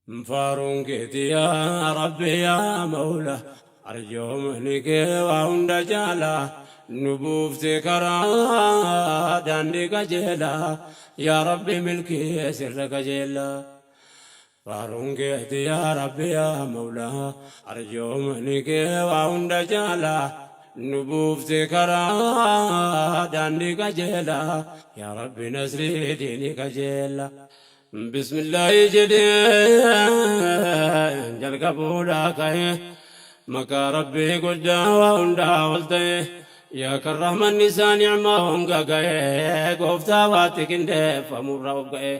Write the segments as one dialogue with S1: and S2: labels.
S1: Faaruun keeti yaa Rabbi yaa Mawla arjoomni kee waa hunda caala nu buufte karaa daandii qajeelaa yaa Rabbi milkii sirra kajeella. Faaruun keeti yaa Rabbi yaa Mawla arjoomni kee waa hunda caala nu buufte karaa daandii qajeelaa yaa Rabbi nasrii diinii kajeella. Bismillaahi jedhee jalqabuudhaa ka'e maqaa Rabbii guddaa waa hundaa ol ta'e yaa kan rahmanni isaa ni'maa honga ga'e gooftaa waatti qindeeffamurra of ga'e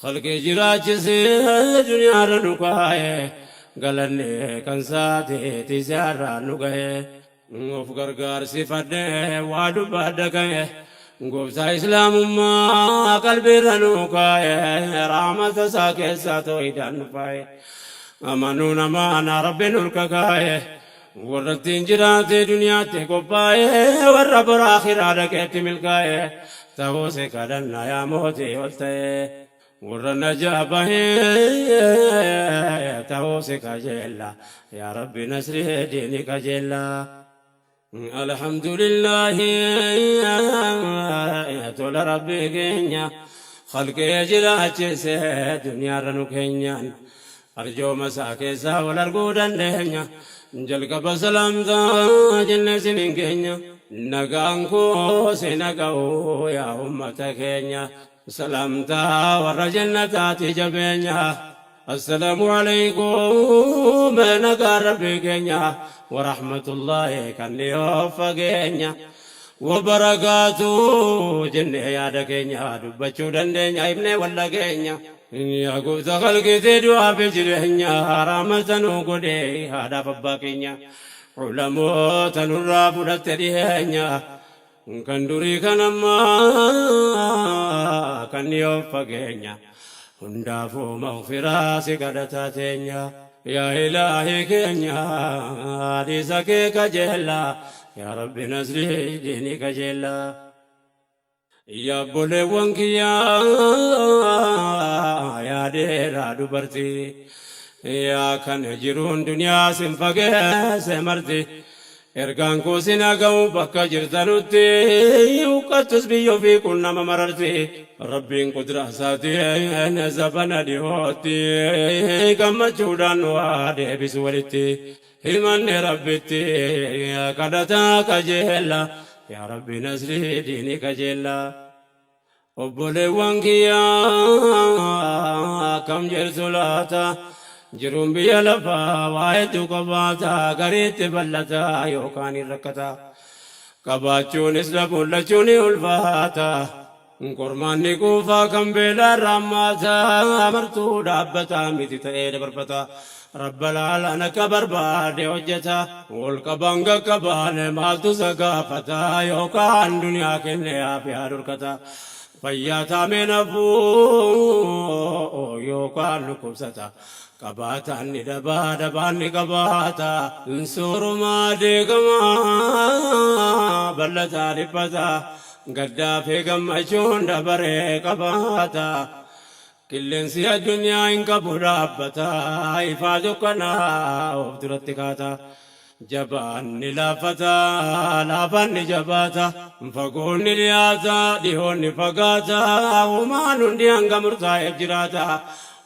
S1: khalqii jiraachisee duniyaarra nu kaa'e galanni kan saati tiisaarraa nu ga'e. Of gargaarsifadhe waa dubbadha ka'e gooftaa islaamummaa qalbiirra nu kaa'e rahmata isaa keessaa toohidaan nu faaye amanuun amaanaa rabbiin olka kaa'e warra ittiin jiraate duniyaatti qophaa'e warra bora akhiraa dhaqeetti milkaa'e ta'uu si kadhanna yaa mootii ol ta'e warra najaa bahee ta'uu si kajeella yaa rabbi nasrii diini kajeella. Alhamdulillahi tola rabbii keenya khalqee jiraachise duniyaarra nu keenyaan arjooma isaa keessaa wal arguu dandeenya jalqaba salaamtaa jenne isiniin keenya nagaan koo si naga'u yaa ummata keenya. Salaamtaa warra jannataati jabeenya. Assalaamu alaikum nagaa rabbii keenya warahmatullaahi kan dhiyoo fageenya. Wabarakaatu jennee yaada keenya dubbachuu dandeenya himnee walla keenya. Yaa gooftaa khalqiitii du'aa fi jireenya rahmata nuu godhee haadhaaf abbaa keenya. Ulamoota nurraa fudhatte dhiheenya. Kan durii kan ammaa kan dhiyoof fageenya hundaafuu maghfiraa si kadhataa teenya yaa ilaahii keenya hadiisa kee kajeella yaa rabbi nasrii diinii kajeella. Yaa obboleewwan kiyyaa yaa dheeraa dubartii yaa kan jiruun duniyaa sin fageesse marti. Ergaan koo sin haa ga'u bakka jirtanutti huqqattus biyya ofii kun nama mararti Rabbiin qudraa isaatiin zabana dhihootti gammachuudhaan nu haa deebisu walitti himanne Rabbitti kadhataa qajeella yaa Rabbi nasrii diinii qajeella. Obboleewwan kiyya akkam jirtu laata? Jiruun biyya lafaa waa hedduu qabaata gariitti bal'ata yookaan hin rakkata. Qabaachuunis dhabuun lachuu ni ulfaata. Qormaanni quufaa kan beelaa irraa hammaata martuu dhaabbata miti ta'ee dabarfata. Rabba laalaan akka barbaade hojjeta. Ol qabaan qaqqabaan maaltu isa gaafata yookaan duniyaa kenne aafiyaa dhorkata. Fayyaa taamee nafuu yookaan dhukkubsata. Qabaataan ni dhabaa dhabaan ni qabaata. Soorumaa deegamaa bal'ataa dhiphata. Gaddaa fi gammachuun dabaree qabaata. Qilleensi addunyaa hin qabu dhaabbata, ifaa dukkanaa of duratti kaata. Jabaan ni laaffata, laafaan ni jabaata, fagoon ni dhiyaata, dhihoon ni fagaata, uumaan hundi hanga murtaa'eef jiraata,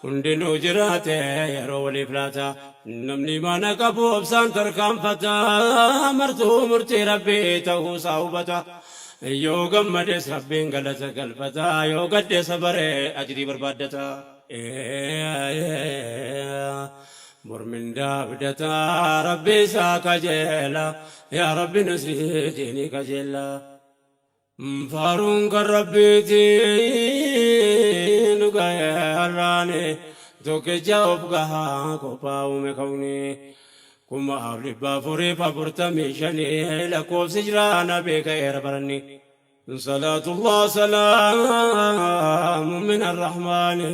S1: hundinuu jiraate yeroo waliif laata. Namni imaana qabu obsaan tarkaanfata, martuu murtii Rabbii ta'uusaa hubata. Yoo gammades Rabbiin galata galfata, yoo gadde sabaree ajrii barbaaddata. Bor mindaa abdata, Rabbi isaa kajeela, yaa Rabbi nasrii diinii kajeella. Faaruun kan Rabbiiti nu ga'e har'aani, tokkicha of gahaa kophaa uume kawni. 4445 lakkoofsi jiraa na beeka'eera baranni. Salaatullah salaamu min arrahmaani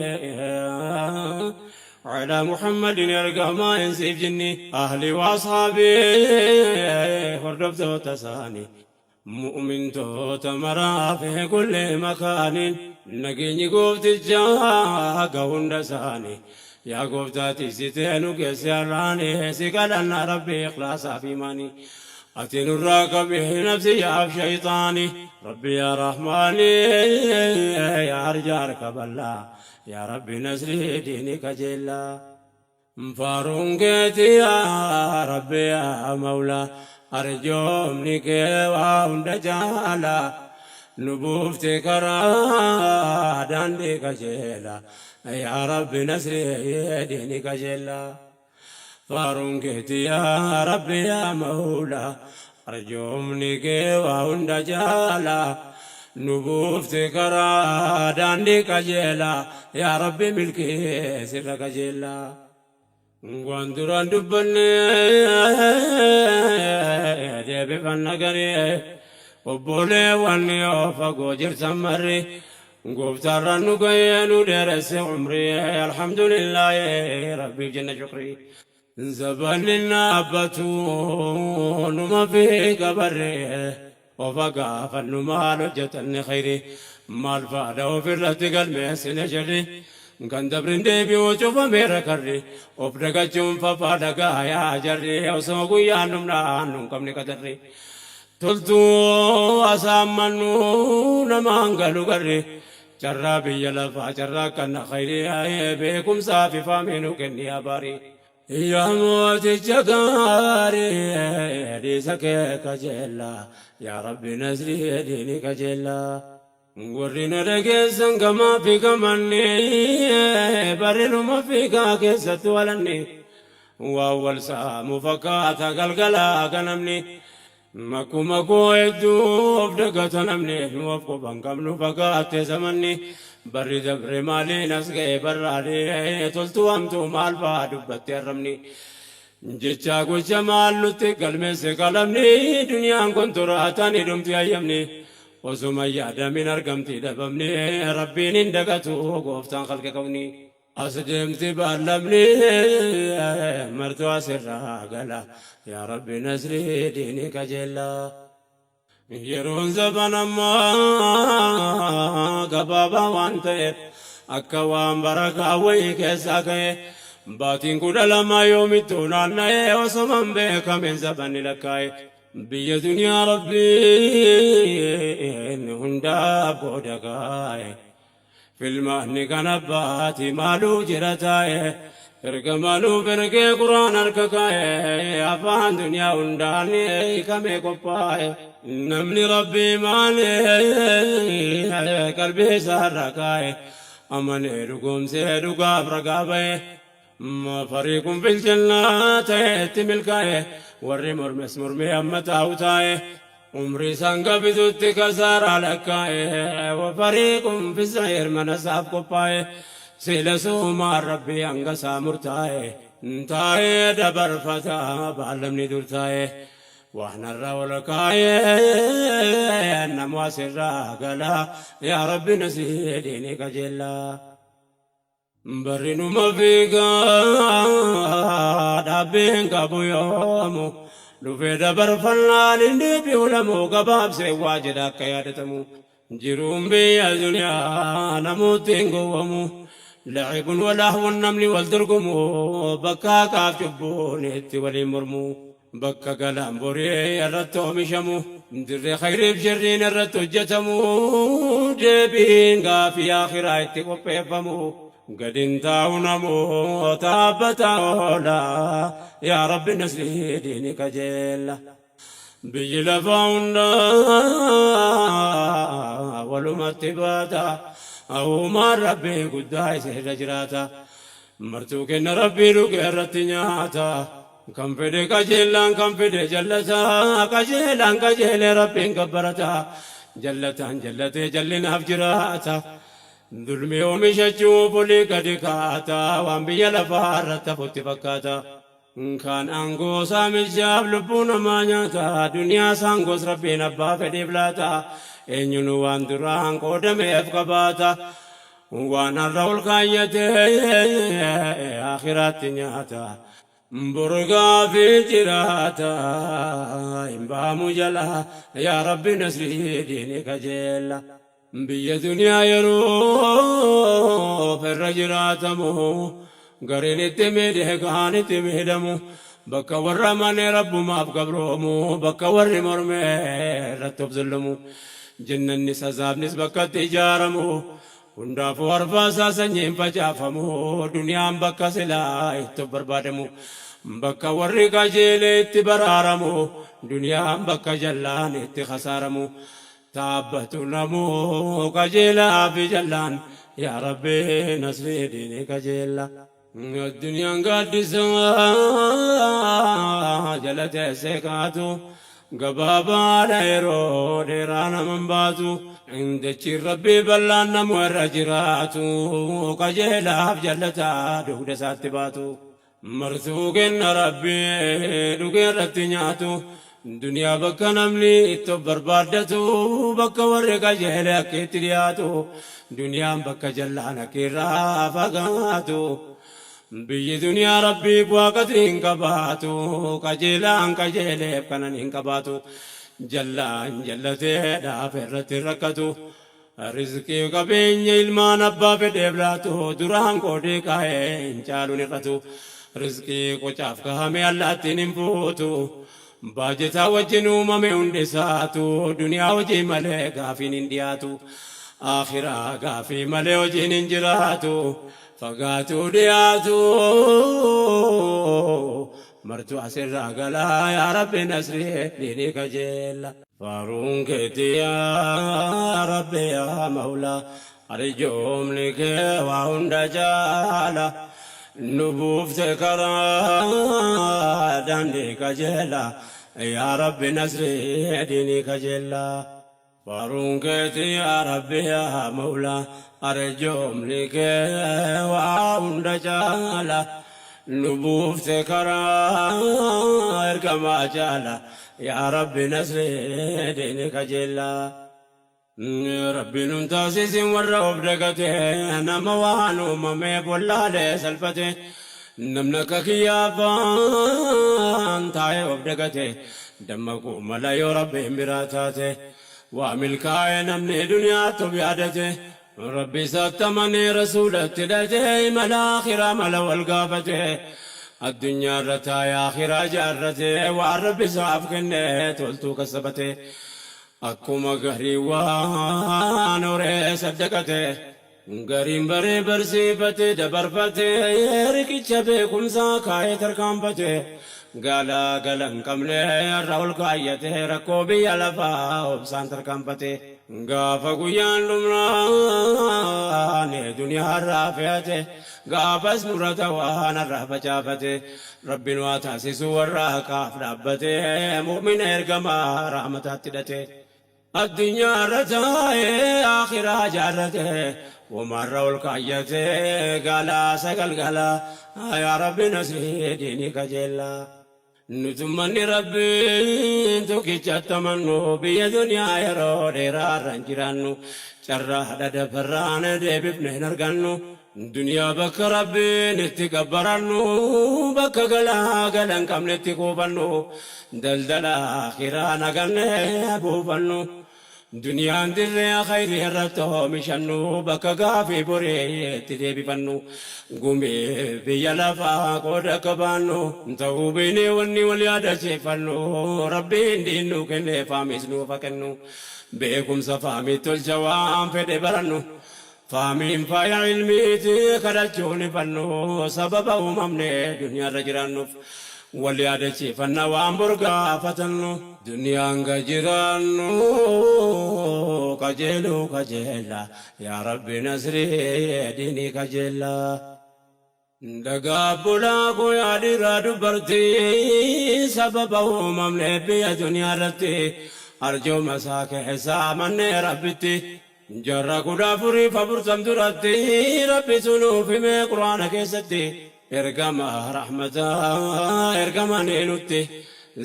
S1: ala Muhammadin ergamaa insiif jinni ahli wa ashaabii hordoftoota isaanii mu'mintoota maraa fi kulli makaanin nageenyi gooftichaa haga hunda isaanii. Yaa gooftaa tiksitee nu geesse har'aani si kadhanna rabbi ikhlaasaa fi imaani. Ati nurraa qabi nafsiyyaaf shayxaani. Rabbi yaa rahmaani yaa arjaa harka bal'aa yaa rabbi nasrii diini kajeellaa. Faaruun keeti yaa rabbi yaa mawlaa arjoomni kee waa hunda caalaa nu buufte karaa daandii qajeelaa yaa rabbi nasrii diini qajeelaa. Faaruun keeti yaa rabbi yaa mawlaa arjoomni kee waa hunda caalaa nu buufte karaa daandii qajeelaa yaa rabbi milkii sirra qajeelaa. Waan duraan dubbanne deebifanna garii obboleewwan yoo fagoo jirtan marri gooftaarraan nu ga'ee nu dheeresse umrii alhamdulillaahi rabbiif jenna shukrii. Zabanni dhaabbatu numa fi gabarre ofa gaafannu maal hojjetanne khayri maal faadha ofirratti galmeessine sharri kan dabrin deebi'u cufameera karri of dagachuun fafaa dhagaa yaa jarri osoo guyyaan dhumnaan nun qabne qadarri toltuu asaammannu namaan galu garri carraa biyya lafaa carraa kana khayri beekumsaa fi faamii nu kenni abaarii. Yaa mooticha gaarii dhiisa kee kajeellaa yaa rabbi nasrii diini kajeellaa. Warri na dhageessan gamaa fi gamanni barrinuma fiigaa keessatti walanni waan wal saamu fakkaata galgalaa ganamni. Makuma koo hedduu of dagata namni nu of quban qabnu fagaatte zamanni barri dabre maaliin as ga'e barraadee toltuu hamtuu maal fa'aa dubbatte arrabni jechaa gocha maal nutti galmeesse qalamni duniyaan kun toraatani dhumti hayyamni osuma yaadamin argamti dhabamni rabbiin hin dagatu gooftaan khalqe kawni. As deemti baallamni martuu asirraa gala yaa rabbi nasrii diini qajeellaa. Yeroon zaban ammaa gabaabaa waan ta'eef akka waan barakaa wayii keessaa ka'e baatiin 12 yoomittuu naanna'ee osoma hin beekamin zabanni lakkaa'e biyya duniyaa rabbiin hundaaf qooda kaa'e. Filmaanni kan abbaati maaluu jira taa'e ergamaa nuuf ergee quraan harka kaa'e afaan duniyaa hundaan hiikamee qophaa'e namni rabbii maalee qalbii isaarra kaa'e amanee dhugoomsee dhugaaf ragaa ba'e fariiqun fil jannaa ta'etti milkaa'e warri mormes mormee amma taa'u taa'e Umrii isaan gabitutti kasaaraa lakkaa'e wa fariiqun fi sa'iir mana isaaf qophaa'e sila suumaan rabbii hanga isaa murtaa'e taa'ee dabarfata baallamni dur taa'e waan har'a ol kaa'e namu asirraa gala yaa rabbi nasii diinii qajeellaa. Barri numa fiigaa dhaabbiin qabu yoomu dhufee dabarfannaan hin deebi'u lamuu gabaabsee waa jedha akka yaadatamu jiruun biyya duniyaa namuutti hin gowwamu la'ibun walahwun namni wal dorgomu bakka haqaaf cubbuun itti waliin mormu bakka galaan borii irratti oomishamu, dirree khayriif sharriin irratti hojjetamu, deebiin gaafii aakhiraa itti qopheeffamu, gad hin taa'u namoota dhaabbataa oola, yaa Rabbi nasrii diini kajeella. Biyyi lafaa hundaa walumatti baata, uumaan Rabbii guddaa isa irra jiraata, martuu kenna Rabbii dhugee irratti nyaata. Kan fedhe qajeellaan kan fedhe jallataa qajeelaan qajeelee rabbiin gabbarata jallataan jallatee jallinaaf jiraata dulmi oomishachuuf olii gadi kaata waan biyya lafaa irratti hafutti fakkaata kaan aangoo saamichaaf lubbuu namaa nyaata duniyaa saangoos rabbiin abbaa fedheef laata eenyunu waan duraan qoodameef qabaata Waan har'a ol kaayyate akhiraatti nyaata. Bor gaafii jiraata hin baamu jala yaa rabbi nasrii diini kajeella. Biyya duniyaa yeroo irra jiraatamu Gariin itti miidhe kaan itti miidhamu. Bakka warra amanee Rabbumaaf gabroomu. Bakka warri mormee irratti of zullumu. Jannannis azaabnis bakka itti ijaaramu. Hundaafuu arfaasaa sanyiin facaafamu. Duniyaan bakka silaa itti of barbaadamu. Bakka warri qajeele itti baraaramu. Duniyaan bakka jallaan itti khasaaramu. Taabbatu namuu qajeelaa fi jallaan yaa Rabbi nasrii diinii qajeella. Addunyaan gaaddisa jala teessee kaatu gabaabaadha yeroo dheeraa naman baatu. Dachiin Rabbii bal'aan namu irra jiraatu qajeelaaf jallataa dugda isaatti baatu. Martuu kenna Rabbii dhugee irratti nyaatu. Duniyaa bakka namni itti of barbaaddatu bakka warri qajeele akka itti dhiyaatu. Duniyaan bakka jallaan akka irraa fagaatu. Biyyi duniyaa Rabbiif waaqatri hin qabaatu. Qajeelaan qajeeleef kanan hin qabaatu. Jallaan jallatee dhaaf irratti rakkatu. Rizqii qabeenya ilmaan abbaa fedheef laatu duraan qoodee kaa'ee hin caaluun hir'atu. Rizqii qocaaf kaa'ame allaattiin hin fuutu. Baajetaa wajjin uumame hundi isaatu duniyaa hojii malee gaafiin hin dhiyaatu. Akhiraa gaafii malee hojiin hin jiraatu. Fagaatuu dhiyaatu martu asirraa galaa yaa Rabbi nasrii diinii kajeella. Faaruun keeti yaa Rabbi yaa Mawlaa arjoomni kee waa hunda caala nu buufte karaa daandii qajeela yaa Rabbi nasrii diinii kajeella. Faaruun keeti yaa Rabbi yaa Mawlaa arjoomni kee waa hunda caala nu buufte karaa ergamaa caala yaa Rabbi nasrii diini kajeellaa. Rabbi nun taasisin warra of dagate nama waan uumameef wallaalee salphate namni akka kiyyaafaan taa'ee of dagate dammaquu mala yoo Rabbiin biraa taate waa milkaa'e namni duniyaatti of yaadate Rabbi isaatti amanee rasuulatti hidhate imala akhiraa mala wal gaafate addunyaa irra taa'ee akhiraa jaarrate waan Rabbi isaaf kenne toltuu kasabate akkuma garii waan horee saddaqate gariin baree barsiifate dabarfate riqicha beekumsaa kaa'ee tarkaanfate gala gala hin qabne irra ol kaayyate rakkoo biyya lafaa obsaan tarkaanfate gaafa guyyaan dhumnaan duniyaa irraa fe'ate gaafas murata waan irraa facaafate Rabbiin waa taasisu warra haqaaf dhaabbate mu'mina ergamaa rahmataatti hidhate addunyaa irra taa'ee akhiraa jaarrate womaarra ol kaayyate galaa sagal galaa yaa Rabbi nasrii diinii kajeellaa. Nuti ummanni Rabbiin tokkichatti amannu biyya duniyaa yeroo dheeraa irra hin jiraannu carraa dhadafarraan deebifne hin argannu. Duniyaa bakka Rabbiin itti gabbarannu bakka galaa gala hin qabne itti kuufannu daldala akhiraa naganne buufannu. Duniyaan dirree khayrii irratti oomishannu bakka gaafii borii itti deebifannu gumii biyya lafaa qooda akka baannu ta'uu beeynee wanni wal yaadachiifannu Rabbiin diin nuu kenne fahmiis nuuf haa kennu beekumsa fahmii tolcha waan fedhe barannu fahmiin faaya ilmiiti kadhachuun ifannu sababa uumamne duniyaarra jiraannuuf wal yaadachiifanna waan bor gaafatannu. Duniyaan ga jiraannu qajeeluu kajeella yaa Rabbi nasrii diinii kajeella. Dhagaa bulaa koo yaa dhiiraa dubartii sababa uumamne biyya duniyaa irratti arjooma isaa keessaa amannee Rabbitti jaarraa 1440 duratti Rabbitu nuuf hime Qur'aana keessatti ergama rahmataa ergamanii nutti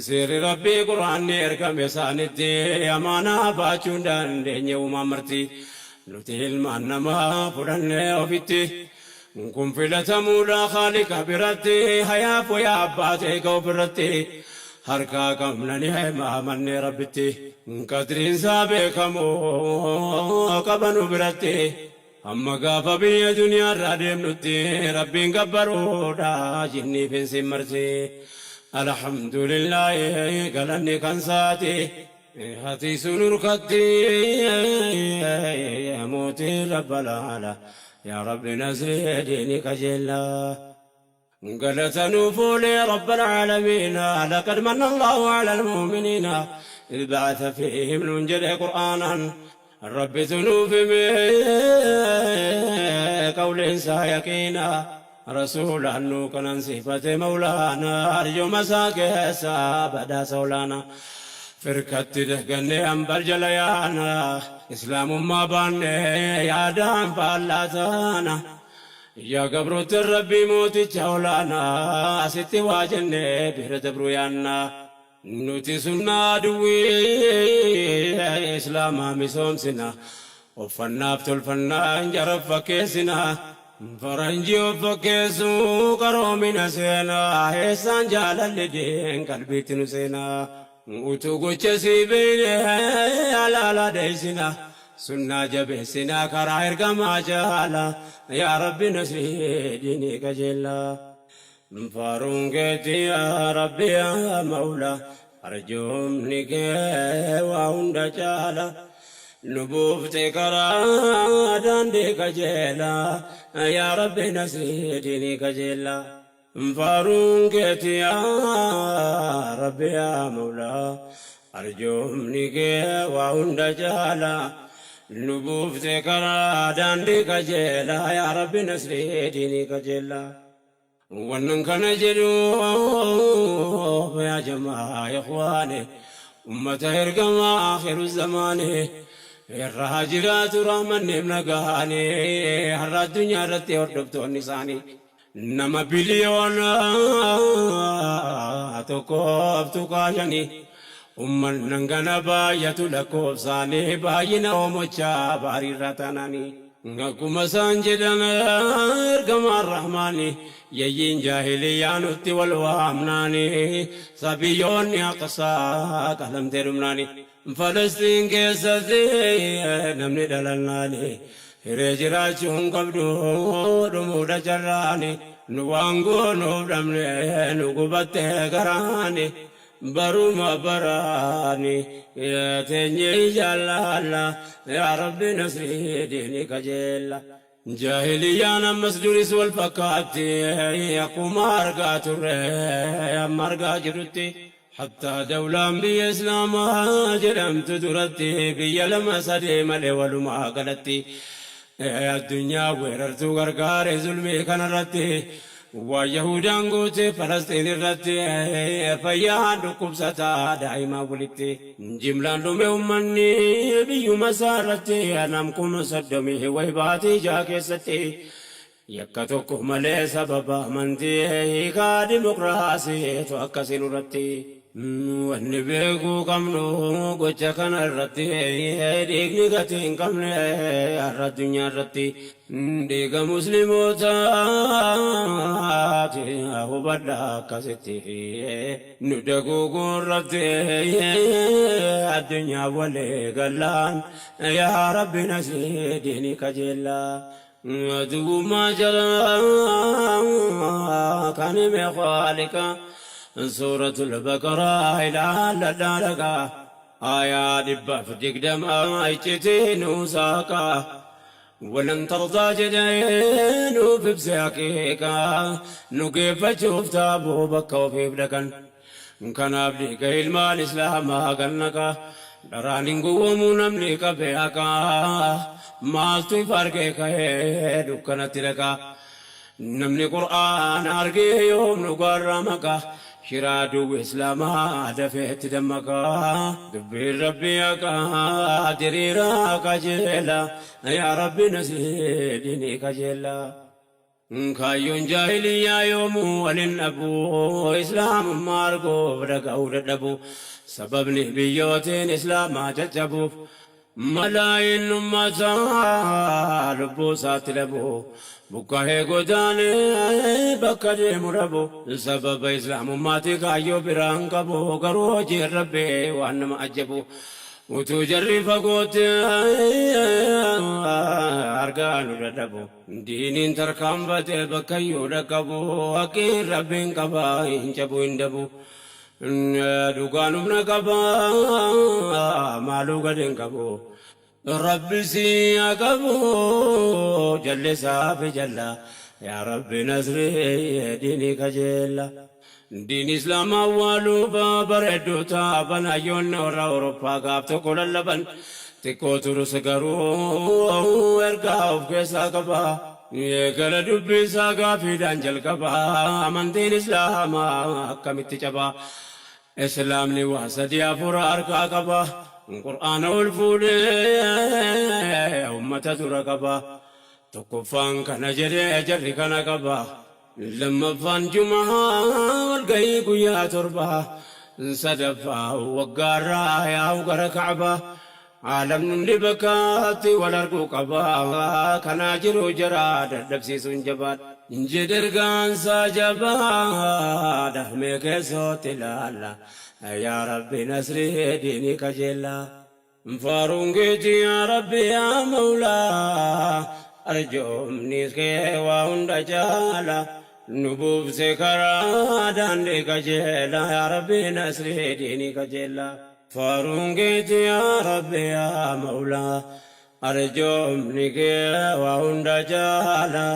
S1: seerri Rabbii Qur'aanni ergame isaanitti amaanaa baachuu hin dandeenye uumaan marti nuti ilmaan namaa fudhannee ofitti kun filatamuudha Khaaliqa biratti hayaaf wayaa abbaa ta'e ka ofirratti harkaa qabna ni hima Rabbitti qadriin isaa beekamu qabanu biratti. Hamma gaafa biyya duniyaarraa deemnutti Rabbiin gabbaruudha jinniif insiin marti. Alhamdulillaahi galanni kan saati. Hati sun urkatti mootii rabbalaala. Yaa Rabbi nasrii diini qajeellaa. Galata nuuf oolee Rabbal aalamiina laqad manna Allaahu alal mu'miniina idh ba'atha fiihim nuun jedhe Qur'aanaan Rabbitu nuuf hime qawliin isaa yaqiina Rasuulaan nuu qanansiifate Mawlaana arjooma isaa keessa badhaasa olaana Firkatti dagannee hambal jala yaana Islaamummaa baannee yaadaan faallaa taana Yaa gabroottan Rabbii mooticha olaanaa asitti waa jennee bira dabruu yaanna. Nuti sunnaa aduwwii Islaamaa misoomsina. Uffannaaf tolfannaan jara of fakkeessina. Faranjii of fakkeessuu qaroomina seena. Eessaan jaalalli diin qalbiitti nu seena. Utuu gocha sii beeyne halaala dheeysina Sunnaa jabeessina karaa ergamaa jaala Yaa Rabbi nasrii diinii qajeella Faaruun keeti yaa Rabbi yaa Mawla Arjoomni kee waa hunda caala Nu buufte karaa daandii qajeela Yaa Rabbi nasrii diinii qajeella. Faaruun keeti yaa Rabbi yaa Mawlaa Arjoomni kee waa hunda caala Nu buufte karaa daandii qajeelaa Yaa Rabbi nasrii diinii qajeelaa Wannan kana jedhuuf yaa jamaa ikhwaani Ummata ergamaa akhiru zamaani Irra haa jiraatu rahmanniif nagaani Har'a addunyaa irratti hordoftoonni isaanii Nama biliyoona 1.5 ummannan gana baay'atu lakkoofsaanii baay'ina oomochaa baariirraa taanaanii. Akkuma isaan jedhan ergamaan rahmaani yayyiin jaahiliyyaa nutti wal waamnaani sabiyyoonni aqsaa qalamtee dhumnaani. Falastiin keessatti namni dhalannaani hiree jiraachuu hin qabdu dhumuudha carraani nu waan goonuuf dhabne nu gubatte garaani baruma baraani teenyee jaallaalla yaa rabbi nasrii diini kajeella. Jaahiliyyaan ammas duris wal fakkaatti akkuma argaa turre amma argaa jirrutti. Hattaa dawlaan biyya Islaamaa jedhamtu duratti biyya lama sadii malee walumaa galatti addunyaa weerartuu gargaare zulmii kanarratti waan Yahuudaan goote Falasxiin irratti fayyaan dhukkubsataa daa'imaa walitti jimlaan dhume ummanni biyyuma isaa irratti nam 30,000 wayi baatii 6 keessatti Yakka tokko malee sababa amantii hiikaa dimokiraasiitu akkasii nurratti. Wanni beekuu qabnu gocha kana irratti dhiigni gatii hin qabne har'a addunyaa irratti dhiiga muslimootaati hubadha akkasitti nu daguuguu irratti addunyaa walii gallaan yaa rabbi nasrii diinii qajeellaa. Aduwwummaa jaraa kan hime khaaliqa suuratul baqaraa ilaalladhaa dhaqaa aayaa 120 iccitii nuu saaqaa walan tardaa jedhee nuuf ibse haqiiqaa nu geeffachuuf taaboo bakka ofiif dhaqan Kanaaf dhiiga ilmaan islaamaa kan naqa dharaan hin gowwoomuu namni qabe haqaa maaltu ifa argee ka'ee dukkanatti dhaqa namni qur'aana argee yoom dhugaarraa maqa shiraa duwwi islaamaa dafeetti dammaqa dubbiin rabbii haqaa diriiraa qajeela yaa rabbi nasrii dinii qajeela. Kaayyoon jaahiliyyaa yoomuu wal hin dhabu, Islaamummaa arguuf dhaga'uu dadhabu. Sababni biyyootiin Islaamaa caccabuuf, malaayiin ummataa lubbuu isaatti dhabu. Buqqa'ee godaanee bakka deemu dhabu. Sababa Islaamummaati kaayyoo biraa hin qabu, garuu hojiin Rabbii waan nama ajjabu. Utuu jarri fagootti argaa nu dadhabu. Diiniin tarkaanfate bakkayyuu dhaqqabu. Haqqiin Rabbiin qaba hin cabu hin dabu. Dhugaan humna qaba maaluu gad hin qabu. Rabbi si haa qabu jallisaa fi jalla. Yaa Rabbi nasrii diinii kajeella. Diin Islaamaa awwaaluuf bareedduu taaban hayyoonni warra Awurooppaa gaaf tokko lallaban. Xiqqoo turus garuu ergaa of keessaa qaba. Eegala dubbii isaa gaafiidhaan jalqaba. Amantiin Islaamaa akkamitti caba? Islaamni waa sadii afur harkaa qaba. Qur'aana ol fuudhee ummata dura qaba. Tokkoffaan kana jedhee jarri kana qaba. Lammaffaan Jum'aa walgahii guyyaa 7, sadaffaa waggaarraa yaa'u gara Ka'baa. Aalamni hundi bakkaatti wal arguu qaba. Kanaa jiru jara dadhabsiisuun jabaadha. Jedhe ergaansaa jabaadha. Mee keessootti ilaalla. Yaa Rabbi nasrii diinii kajeellaa. Faaruun keeti yaa Rabbi yaa Mawlaa arjoomni kee waa hunda caala nu buufte karaa daandii qajeelaa yaa Rabbi nasrii diinii qajeelaa. Faaruun keeti yaa Rabbi yaa Mawlaa arjoomni kee waa hunda caala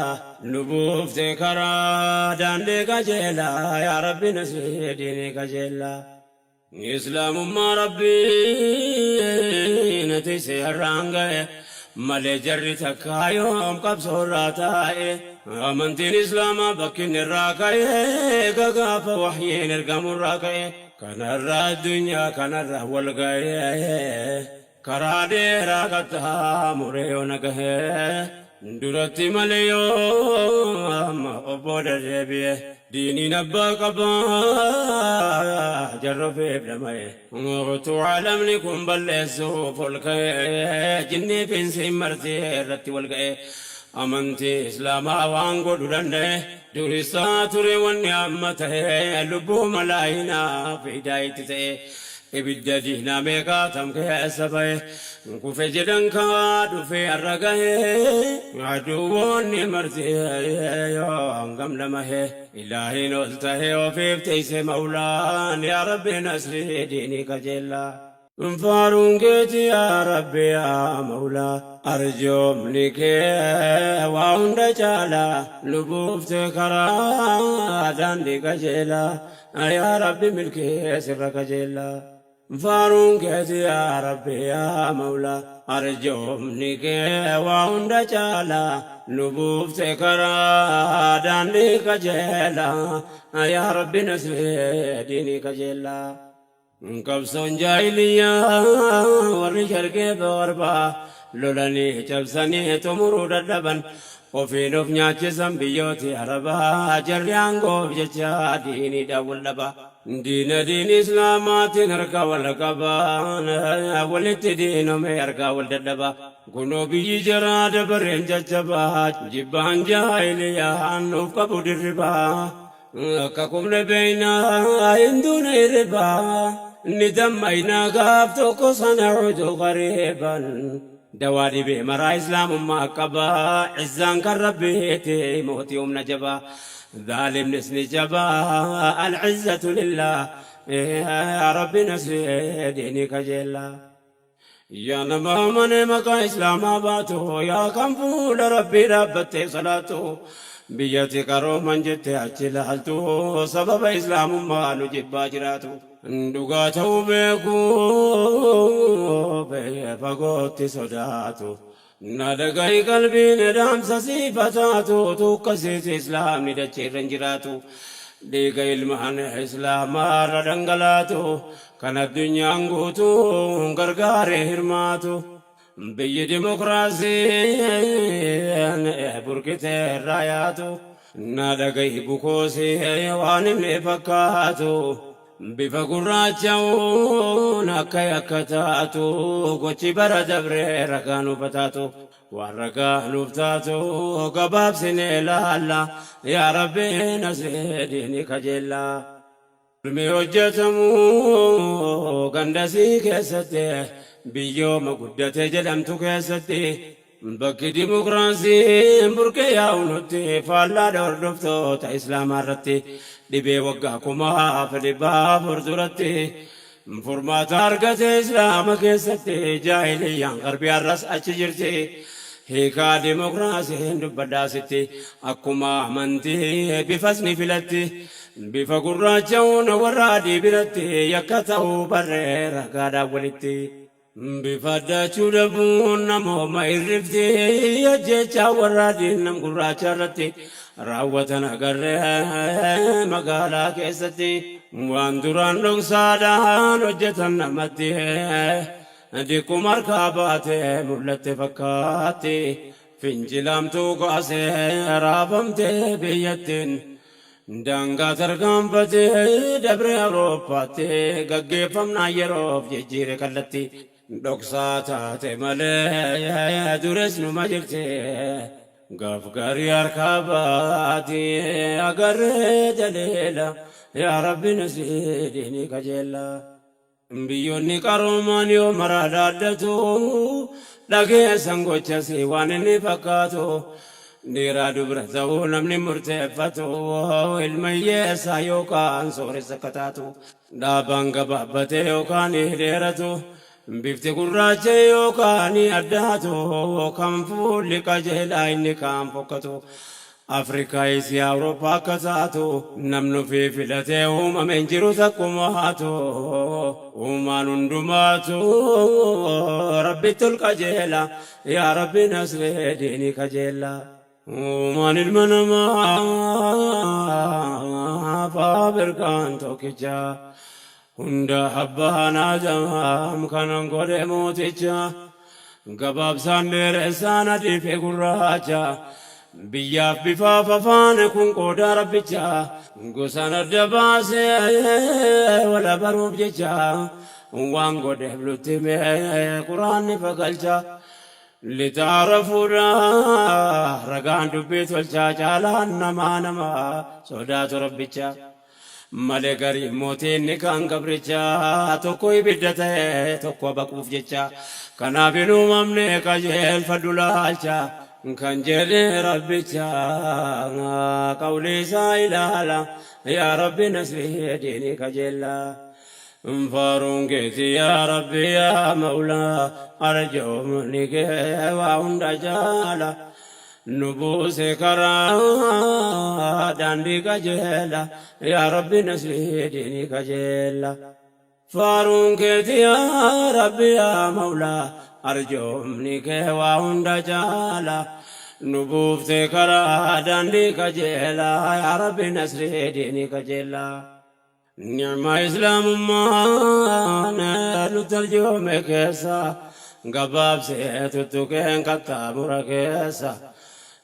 S1: nu buufte karaa daandii qajeelaa yaa Rabbi nasrii diinii qajeelaa. Islaamummaa Rabbii na tiksee har'aan ga'e malee jarri takkaa yoom qabsoo irraa taa'e. Amantiin Islaamaa bakki inni irraa ka'e eega gaafa wahyiin ergamu irraa ka'e. Kanarra addunyaa kanarra wal ga'e karaa dheeraa qaxxaamuree yoona gahe. Duratti malee yoo amma of booda deebi'e. Diiniin abbaa qaba jarra ofiif dhama'e. Utuu aalamni kun balleessuuf ol ka'e jinnii fi insiin marti irratti wal ga'e. Amantii Islaamaa waan godhu danda'e. Durisaa ture wanni amma ta'e lubbuu malaayinaa fiidaa itti ta'e. Ibidda diinaa meeqaatam keessa ba'e. Kufe jedhan kaa dhufee har'a gahe. Aduwwoonni marti yoo hangam dhamahe. Ilaahiin ol tahe ofiif tiiyse mawlaan yaa Rabbi nasrii diinii kajeellaa. Faaruun keeti yaa Rabbi yaa mawlaa arjoomni kee waa hunda caalaa nu buufte karaa daandii qajeelaa yaa Rabbi milkii sirra kajeellaa. Faaruun keeti yaa Rabbi yaa mawlaa arjoomni kee waa hunda caalaa nu buufte karaa daandii qajeelaa yaa Rabbi nasrii diinii qajeelaa. Qabsoon jaahiliyyaa warri sharqii fi garbaa lolanii cabsanii xumuruu dadhaban. Ofiin of nyaachisan biyyooti Arabaa jarri aangoof jecha diiniidhaan wal dhaba. Diina diin Islaamaatiin harka wal qabaan walitti diinome harkaa wal dadhaba. Kunoo biyyi jaraa dabareen caccabaa jibbaan jaahiliyyaan nuuf qabu dirribaa. Akka kufne beeynaa hin duune hirribaa ni dammaynaa gaaf tokko sana udu qariiban. Dawaa dhibee maraa islaamummaa qaba izzaan kan Rabbiiti mootii humna jabaa. Zaalimnis ni jabaa al-izzatu lillah yaa Rabbi nasrii diinii kajeellaa. Yaa nama amanee maqaa islaamaa baatu yaa kan fuula Rabbii dhaabbattee salaatu biyyatti qarooman jette achi laaltu sababa islaamummaa nu jibbaa jiraatu. Dhugaa ta'uu beekuu fagootti sodaatu. Na dhagahi qalbiin dhaamsa siif haa taatu tuukkasiiti islaamni dacheerra hin jiraatu. Dhiiga ilmaan islaamaarra dhangalaatu kan addunyaan guutuun gargaaree hirmaatu. Biyyi dimokiraasiin burqitee irraa yaatu. Na dhagahi bukoosii waan inni fakkaatu. Bifa gurraacha'uun akka yakka taatu gochi bara dabree ragaa nuuf haa taatu. Waan ragaa nuuf taatu gabaabsinee laalla yaa Rabbi nasrii diinii kajeella. Zulmii hojjetamu gandasii keessatti. Biyyooma guddate jedhamtu keessatti bakki dimokiraasiin burqee yaa'u nutti faallaadha hordoftoota Islaamaa irratti. Dhibee waggaa 1400 duratti furmaata argate Islaama keessatti. Jaahiliyyaan Gharbii har'as achi jirti. Hiikaa dimokiraasiin dubbadhaa sitti. Akkuma amantii bifas ni filatti. Bifa gurraacha'uun warra adii biratti yakka ta'uu barree ragaadhaan walitti. Bifa addaachuu dhabuun namooma irrifti. Ajjeechaa warra adiin nam gurraacha irratti raawwatan agarree magaalaa keessatti. Waan duraan dhoksaadhaan hojjetan namatti diqquma harkaa baatee mul'atte fakkaatti. Fincilaamtuu kaasee raafamtee biyyattiin. Daangaa tarkaanfatee dabree Awurooppaatti gaggeeffamnaan yeroof jijjiire kallatti. Dhoksaa taate malee duris numa jirti. Gaaf gaarii harkaa baati agarree daliila. Yaa Rabbi nusii diinii qajeella. Biyyoonni qaroomaan yoo maraa dhaaddatu, dhageessan gochasi waan inni fakkaatu. Dhiiraa dubra ta'uu namni murteeffatu, ilma hiyyeessaa yookaan sooressa akka taatu. Dhaabaan gabaabbate yookaan dheeratu, bifti gurraacha yookaan addaatu, kan fuulli qajeelaa inni kaan fokkatu. Afrikaa, Isiyaa, Awurooppaa akka taatu namni ofii filatee uumame hin jiru takkumaatu. Uumaan hundumaatu Rabbitti ol qajeela. Yaa Rabbi nasree diinii kajeella. Uumaan ilma namaa faabirkaan tokkicha. Hunda abbaan Aadaam kanan godhe mooticha. Gabaabsaan dheeressaan adii fi gurraacha. Biyyaaf bifaaf afaan kun qoodaa Rabbicha. Gosaan adda baasee wal abaruuf jecha. Waan godheef nutti himee Quraanni fagalcha. Litaarafuudha ragaan dubbii tolchaa caalaan namaa nama sodaatu Rabbicha. Malee garii mootii inni kaan gabricha, tokko ibidda ta'e tokko baquuf jecha. Kanaaf hin uumamne qajeelfadhu laalcha kan jedhe Rabbicha. Qawlii isaa ilaala. Yaa Rabbi nasrii diinii kajeella. Faaruun keeti yaa Rabbi yaa Mawlaa, arjoomni kee waa hunda caala. Nu buuse karaa daandii qajeela. Yaa Rabbi nasrii diinii kajeella. Faaruun keeti yaa Rabbi yaa Mawlaa, arjoomni kee waa hunda caala. Nu buufte karaa daandii qajeela. Yaa Rabbi nasrii diinii kajeella. Ni'maa Islaamummaan nutti arjoome keessa gabaabsee tuttuqeen qaxxaamura keessa.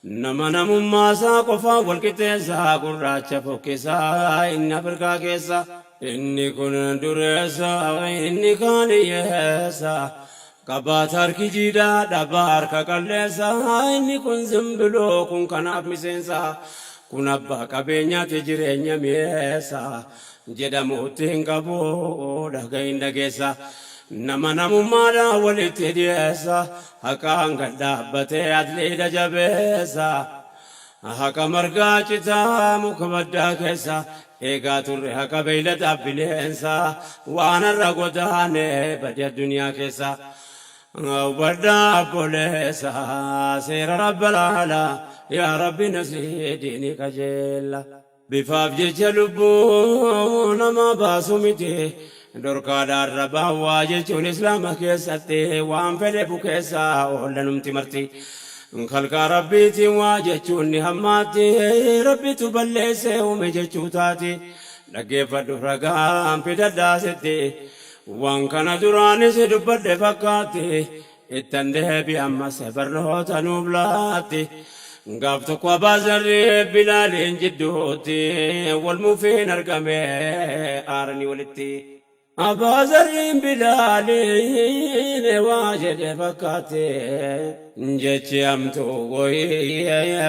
S1: Nama namummaa isaa qofaan wal qixxeessa, gurraacha fokkisaa inni Afrikaa keessa. Inni kun dureessa, inni kaan hiyyeessa. Qabaata harki jiidhaa, dhabaa harka qalleessa. Inni kun zimbiloo, kun kanaaf miseensa. Kun abbaa qabeenyaati jireenya mi'eessa. Jedhamuutti hin qabu dhagahin dhageessa. Nama namummaadhaan walitti dhiyeessa. Haqaan gad dhaabbatee atliidha jabeessa. Haqa margaa citaa muka baddaa keessa eegaa turre, haqa beeyladaaf bineensa waan har'a godaane bade addunyaa keessa. Hubadhaa obboleessa seera Rabba laala. Yaa Rabbi nasrii diinii kajeella. Bifaaf jecha lubbuu namaa baasu miti. Dhorkaadhaan rabaan waa jechuun Islaama keessatti waan fedhe bukeessa oollanumti marti. Kalqaa Rabbiitiin waa jechuun ni hammaatti. Rabbitu balleessee uume jechuu taati. Dhaggeeffadhu, ragaan fidadhaa sitti. Waan kana duraanis dubbadhe fakkaatti. Ittan deebi ammas barnoota nuuf laatti. Gaaf tokko Abbaa Zarrii Bilaaliin jidduutti wal mufiin argame aaranii walitti. Abbaa Zarriin Bilaaliin waa jedhe fakkaate jechi hamtuu wayii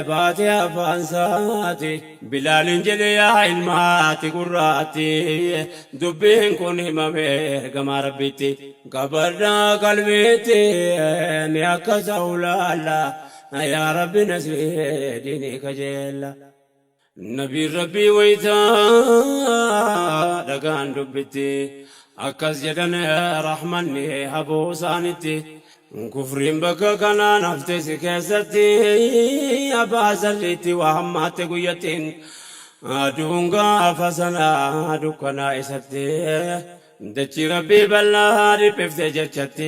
S1: baate afaan isaati. Bilaaliin jedhe yaa ilmaati gurraatti dubbiin kun himame ergamaa Rabbiitti. Qabadhaa qalbiitti mi akka ta'u laalla yaa Rabbi nasrii diinii kajeella. Nabiin Rabbii wayta dhagaan dubbitti akkas jedhan rahmanni haboo isaanitti kufriin bakka kanaan hafte si keessatti abbaa zarriitti waa hammaatte guyyattiin aduun gaafa sana dukkanaa isatti dachii Rabbii bal'aa dhiphifte jechatti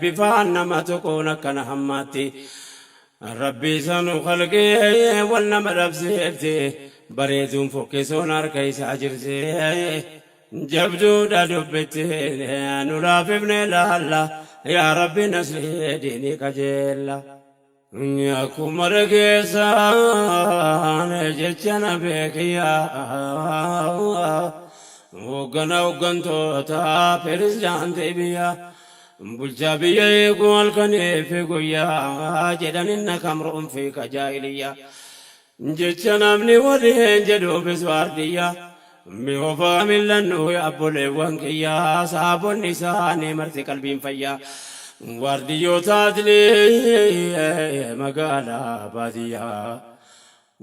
S1: bifaan nama tuquun akkana hammaatti. Rabbi isa nu khalqee wal nama dhabsiifte bareeduun fokkisuun harka isaa jirti jabduudha dubbitti nu laafifne laalla yaa Rabbi nasrii diinii qajeella. Akkuma dhageessaan jecha na beekiyya hoggana hoggantoota pirezidaantii biyya. Bulchaa biyya eeguu halkanii fi guyyaa jedhan inna kamru'un fi kajaahiliyya jecha namni waliin jedhuufis waardiyya mi'oofaa millannu abboleewwan kiyya saabonni isaanii marti qalbiin fayyaa waardiyyoota adlii magaalaa baadiyyaa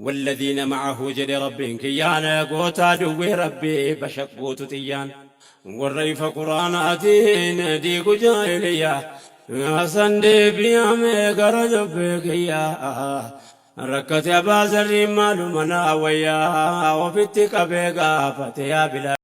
S1: Walladiina ma'ahu jedhe Rabbiin kiyyaan gootaa duwwee Rabbii bashaq guutu xiyyaan warra ifa quraanaatiin diigu jaahiliyyaa Hasan deebi'ame gara dubbii kiyyaa rakkate Abaa Zarriin maaluma naa wayyaa ofitti qabee gaafate yaa Bilaal.